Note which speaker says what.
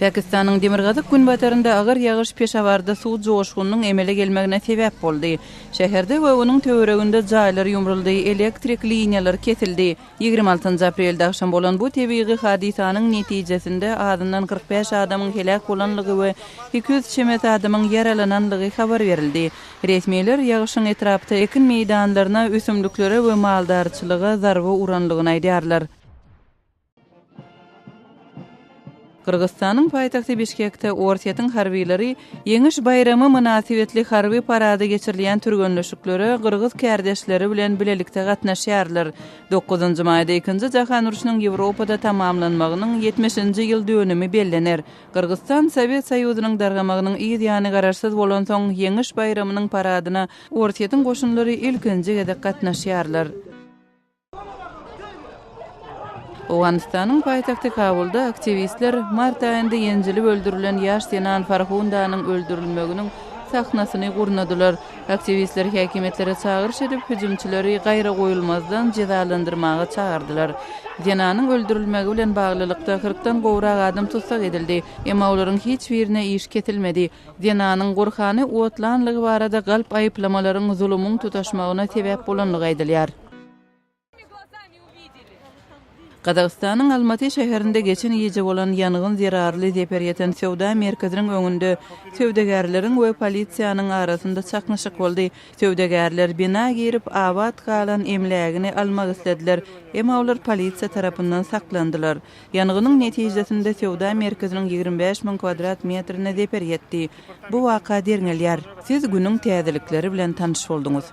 Speaker 1: Pakistanyň demirgazyk-günbatarynda agyr ýagyş Peşawarda suw joşgunynyň emele gelmegine sebäp boldy. Şäherde we onuň töwereginde jaýlar ýumruldy, elektrik liniýalary kesildi. 26 aprelde agşam bolan bu tebigy hadysanyň netijesinde azyndan 45 adamyň heläk bolanlygy we 200 çemesi adamyň ýaralananlygy habar berildi. Resmiler ýagyşyň etrapda ekin meýdanlaryna, ösümliklere we maldarçylyga zarba uranlygyny aýdýarlar. Gyrgyzystanyň paýtagty Bişkekde Orsýetiň harbylary Ýeňiş baýramy mynasybetli harby parada geçirilýän türgenleşiklere gyrgyz kärdeşleri bilen bilelikde gatnaşýarlar. Dokuzynjy maýda Ikinji jahan urşunyň Ýewropada tamamlanmagynyň ýetmişinji ýyl dönümi bellener. Gyrgyzystan Sowet Soýuzynyň dargamagynyň yz ýany garaşsyz bolansoň, Ýeňiş baýramynyň paradyna Orsýetiň goşunlary ilkinji gezek gatnaşýarlar. Owganystanyň paýtagty Kabulda aktiwistler mart aýynda ýenjilip öldürilen ýaş zenan Farhundanyň öldürilmeginiň sahnasyny gurnadylar. Aktiwistler häkimiýetlere çagyryş edip, hüjümçileri gaýragoýulmazdan jezalandyrmaga çagyrdylar. Zenanyň öldürilmegi bilen baglylykda kyrkdan gowrak adam tussag edildi, emma olaryň hiç birine iş kesilmedi. Zenanyň Gurhany otlanlygy barada galp aýyplamalaryň zulumyň tutaşmagyna sebäp bolandygy aýdylýar. Gazagystanyň Almaty şäherinde geçen gije bolan ýangyn zerarly zeper ýeten söwda merkeziniň öňünde söwdagärleriň we polisiýanyň arasynda çaknyşyk boldy. Söwdagärler bina girip, abat galan emlägini almak islediler, emma olar polisiýa tarapyndan saklandylar. Ýangynyň netijesinde söwda merkeziniň 25 000 kwadrat metrine zeper ýetdi. Bu waka derňelýär. Siz günüň täzelikleri bilen tanyş bolduňyz.